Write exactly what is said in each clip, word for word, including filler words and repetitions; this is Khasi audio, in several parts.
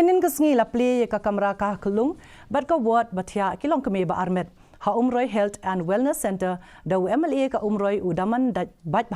Hynnin ka sngi la plie ïa ka kamra ka khyllung bad ka ward ba thiah ki longkmie ba armet ha Umroi Health and Wellness Centre da u M L A ka Umroi u Damanbait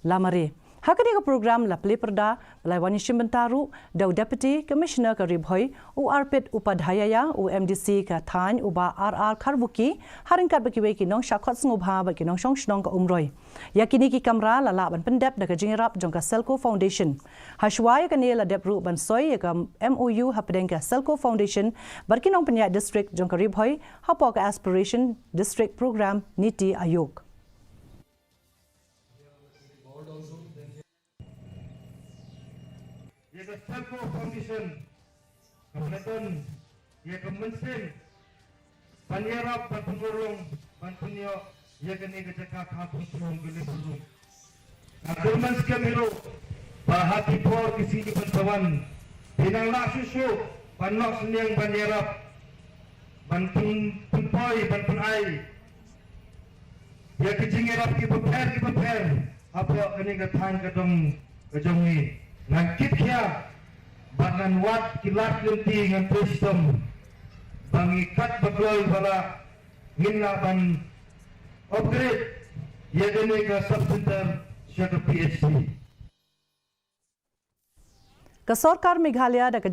Lamare. Ha kane ka program la plie pyrda, la wan ïashim bynta ruh da u Deputy Commissioner ka Ri Bhoi u Arpit Upadhyaya, u M D C ka thaiñ u Bah R R Kharbuki, ha ryngkat bad kiwei ki nongshah khot sngewbha bad ki nongshong shnong ka Umroi. Ïa kine ki kamra la lah ban pyndep da ka jingïarap jong ka Selco Foundation. Ha shuwa ïa kane la dep ruh ban soi ïa ka M O U hapdeng ka Selco Foundation bad ki nongpynïaid district jong ka Ri Bhoi hapoh ka Aspiration District Programme NITI Aayog. Ïa ka Selco Foundation ka la don ïa ka mynsiem ban ïarap, ban pynurlong, ban pynïoh ïa kane ka jaka ka pynurlong ka leh pynurlong. Nga kyrmen skhem hi ruh ba ha ki por ki sngi kiban sa wan, phin nang lah shuh shuh ban noh synñiang, ban ïarap, ban pyn, pynpoi, ban pynai ïa ki jingïarap kiba pher kiba pher hapoh kane ka thaiñ ka dong ka jong ngi. Ngan kit khia bad ngan wad ki lad lynti, ngan trei shitom ba ngi katba kloi ba lah ngin lah ban upgrade ïa kane ka sub center sha ka P H C. Ka sorkar Meghalaya da ka jing